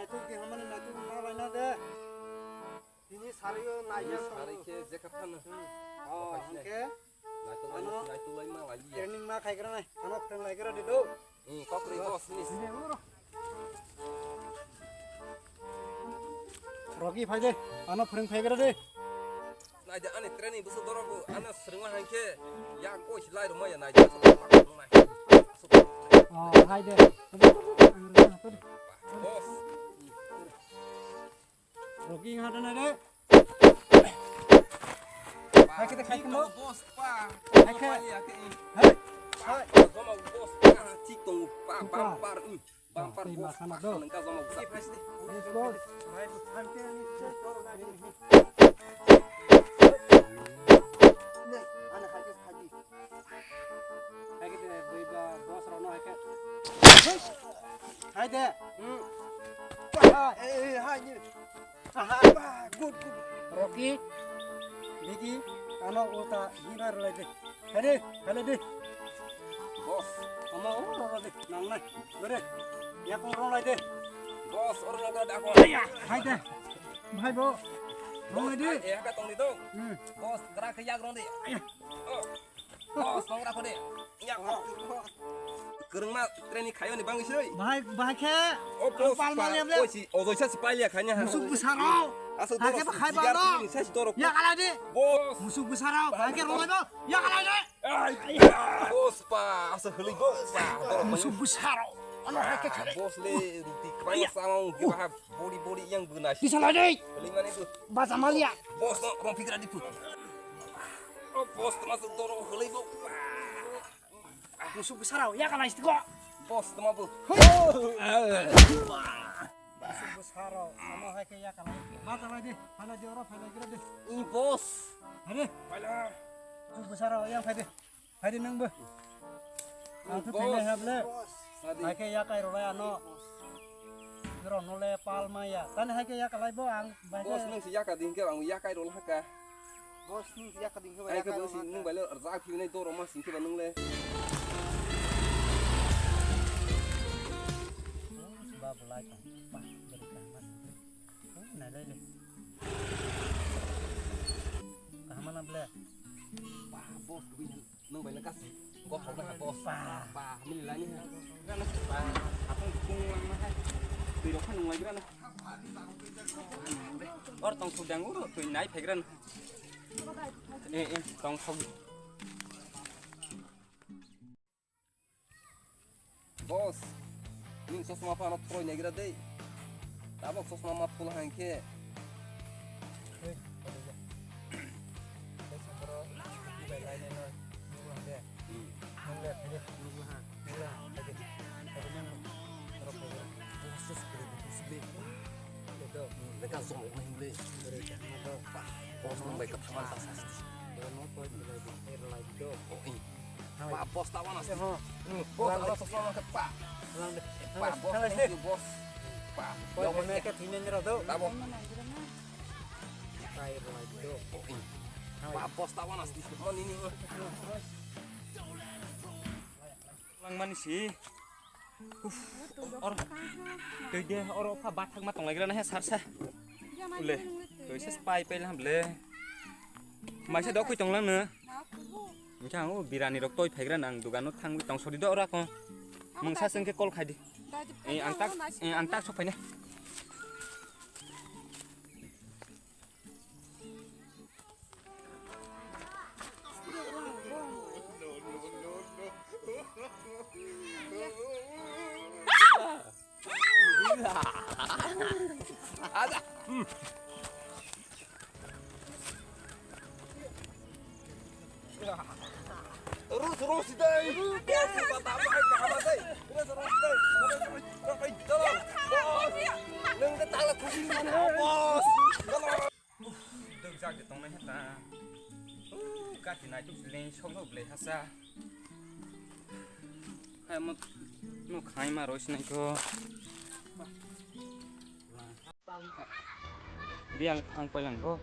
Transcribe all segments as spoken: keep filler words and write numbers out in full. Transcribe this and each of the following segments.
Naituk di hamani naituk ma laina de. Tini sari o naiya. Sari khe jekha phano. Oh, hingke. Naituk lai, ano naituk lai ma lai ya. Training ma khai gra nai. Ano phrwng lai gra de do. Hmm, kok ri boss ni. Rogi phai de. Ano phrwng khai gra de. Naidi ani training busu dorok bo, ano swrwngma hai khe, ya koi si lai rwma ya naidi, aswk ma nai. Oh, hai de. Boss. Rogi hada na de. Hai khe de khai khe mo. Boss pa. Hai khe. Hai. Hai. Boss pa, tik tong pa, pa, pa. Bumper boss, nang ka joma busa. Yes, boss. Hai de, bui ba, boss rano hai ke. Hai de. Hmm. Hai. Eh, eh, hai ni. Aha. Bah, good, good. Rocky, Vicky, ano uta hibar lai de. Hadi, hadi di. Boss, ama o ro ro di, nang nai. Bere, ya ko ro lai de. Boss, oro lo da ko. Hai de. Bhai bo. Ro lai de. Eh, ka tong di do. Hmm. Boss, gra ke yak rong di. Oh. Boss, tong ra ko de. Ya ko. Kereng ma training khayo ni bang isoi. Bhai, bhai khe. Oh, boss, pal mal ya. Oi si, ojoi sa si pal ya khanya. Musuk besar. Asal dorok. Hai ba no. Sa si dorok. Ya kala de. Boss. Musuk besar. Bhai khe ro lai do. Ya kala de. Ai, boss pa, asa heli boss pa. Musu busaro. Ano hai ke chale. Boss le ruti kebang sama mungkin bah body body yang benar. Di sana deh. Heli mana itu? Baca malia. Boss no rong pikir di put. Oh, boss termasuk dorong heli boss. Musu busaro ya kala istiqo. Boss temabu. Musu busaro, ano hai ke ya kala. Baca lagi, hala di oro, hala kira deh. Ini boss. Hadi. Hala. Musu busaro yang hai deh. Hai di nang bo. Ang tu tele hable. Hai ke ya kai rolai ano. Nero nole pal ma ya. Tani hai ke ya kalai bo ang bai. Boss nang si ya ka ding ke ang ya kai rol haka. Boss nang si ya ka ding ke ya kai rol haka. Nung bai le rzak phi nai doro ma sing ke ba nung le. Ba bulai ta. Ba beri ka ma. Nai lai le. Kaham mana ble. Ba boss. Nung bai na kasi. Go thok na boss. Ba. Ba, mili lani ha. Ba, apa kung lang na hai. Tui rok nung lai gra na. Or tong thuk dang uro tui nai phai gra na. Eh, eh, tong thok. Boss, ning sosma phano throi negra dei. Tabok sosma ma phul hang khe. Hei, kotoi ja. Hei, samboro, ibai lai nai no, nuklang de. Hmm. Nukle, hei, nuklang ha, nuklang, hei, hei, nang, rok, hei, hei. Boss, boss, kiri, boss, kiri. Hei, do. Hmm, leka zong, hei, hei. Kiri, hei, do. Bah, boss, nang bai ka thaman ta sa. Hei, no, koi, hei, hei, hei, lai, do. Oh, eh. Ba, boss, tawan asli. Boss, tawan asli. Pa, boss, thank you, boss. Pa, boss, thank you. Tabo. Ba, boss, tawan asli. Mani ni. Langmani si. Uf, or, tui de, or, pha bathak ma tong lai gra na he, sarsa. Ule, tui se pai pai lam le. Maisa dok khui tong lang no. Hingke ang o birani rok toi phaigra nang dogano thangwi tong sori do ora ko. Mungsa sengke call khai di. Eh, ang tak, eh, ang tak sok phaine. Ada. Hmm. Rus, rus, dai. Rus, rus, dai. Rus, rus, dai. Rus, rus, dai. Nang ke tala kusi mana, bos? Dok jak de tongnai hata. Kati nai tuk leng song no blai hasa. Hai mo no khai ma roi sinai ko. Biang thang pailang ko.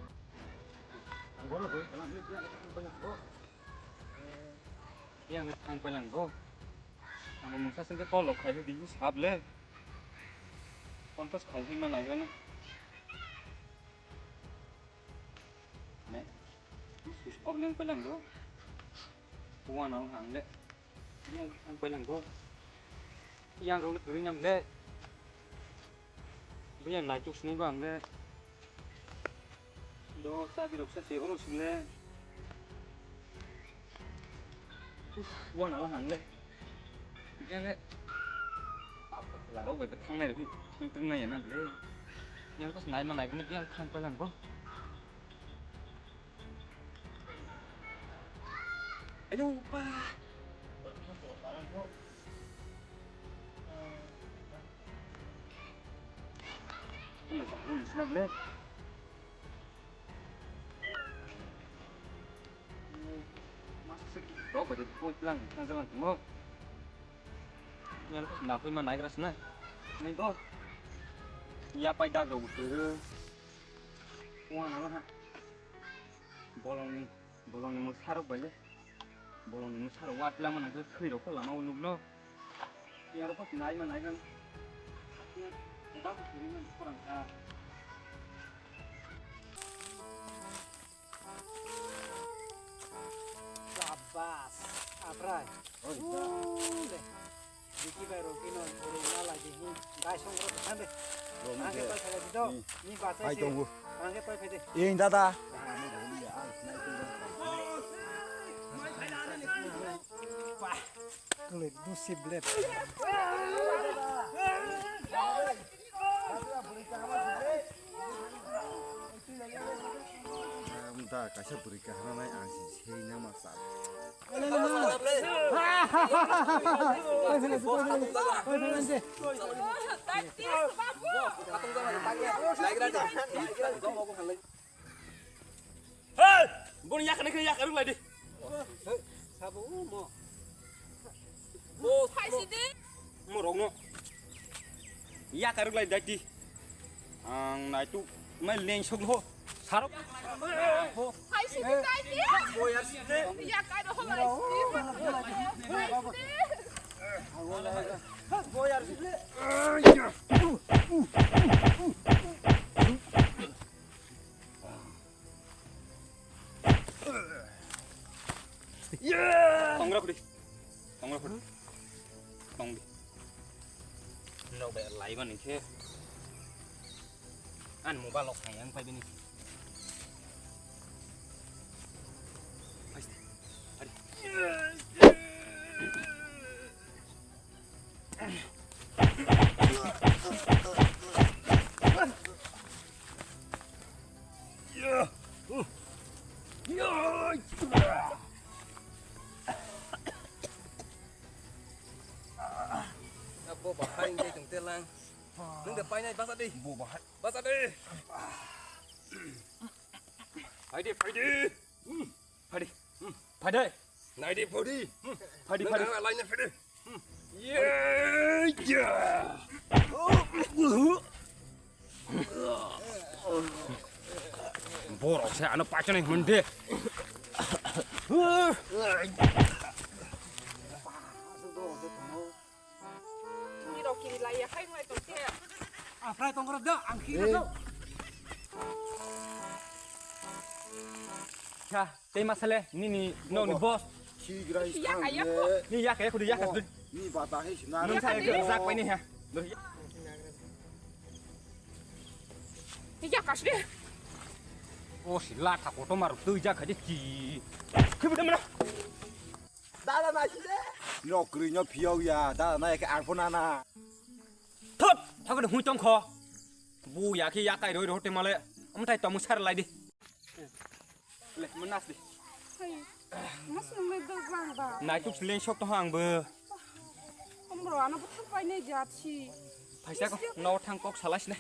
Biang thang pailang ko. Ang mungsa sengke call lok khai di sab le. Kontas khau hima naigrana. Ne. Switch off leng pelang do. Wana ang le. Yang ang pelang do. Yang rong kering am le. Biyang naituk sini bang le. Do sabi rok sa se oro sing le. Wana ang le. Yang le. Apa laro bai thang nai ri. Thang thang nai na le. Yang ko nai ma nai ko yang thang pelang ko. Ayo, pa. Rok bai de point lang, nang jalan tungmo. Yang ko na pui ma nai gras na. Nai ko. Ya pai dag rok tu. Wa na ha. Bolong ni, bolong ni mo sarok bai le. Bolong ni mo sarok wat lang mana ke khui rok ko lama unuk no. Yang rok ko nai ma nai kan. Yang ko khui ma korang ka. Sabas, Aprai. Oi, Ule. Diki bai rokino buru na lagi hi. Dai song ro thande. Angke toi phai di do. Ni bachai se. Angke toi phai di. Ing dada. Wah. Kule dusi blet. Ang da kaisa bwrwi kaham nai ang si sei na ma sa. Hey! Boni yakni khe yakni rwlai di. Sabo mo. Bo phaisi di. Mo rokno. Yak arwk lai dai di. Ang nai tu mai leng sok lo. Sarok. Phaisi di dai di. Bo yar si di. Yak ai ro lai si. Phaisi di. Bo yar si di. Tongra khudi. Tongra khudi. Tong di. Nok bai lai bani khe. An mobile lok hai ang pai bini. Pai. Pai. Abo bahai wngwi tong telang. Nung de painai basa di. Bo bahai. Basa di. Phai di, phai di. Phai di. Hmm. Phai di. Nai di, phai di. Hmm. Phai di, phai di. Nang laina phai di. Hmm. Ye, ya. Borok se ano pachani hwnde. Ni rok kiri lai ya khai ngai tong te. Afrai tong ro da, ang kiri do. Cha, tei masale, nini, no ni boss. Sigrai. Ya kaya ko. Ni ya kaya ko ya ka. Ni bata he sina. Nung sa ya jak pai ni ha. Ya kas de. O si la tha koto mar tu jak ha de ki. Khibu de mana. Dada nai si de. Nokri no phiyok ya, dada nai ke arpho nana. Thot, thok de hui tong kho. Bu ya ke ya kai roi roi te male. Am tai tomu sar lai di. Le, mo nas di. Hai. Mas nang le dog bang ba. Nai tuk leng sok to hang bo. Amro ano bo thang pai nei jat si. Phaisa ko no thang kok salai sile.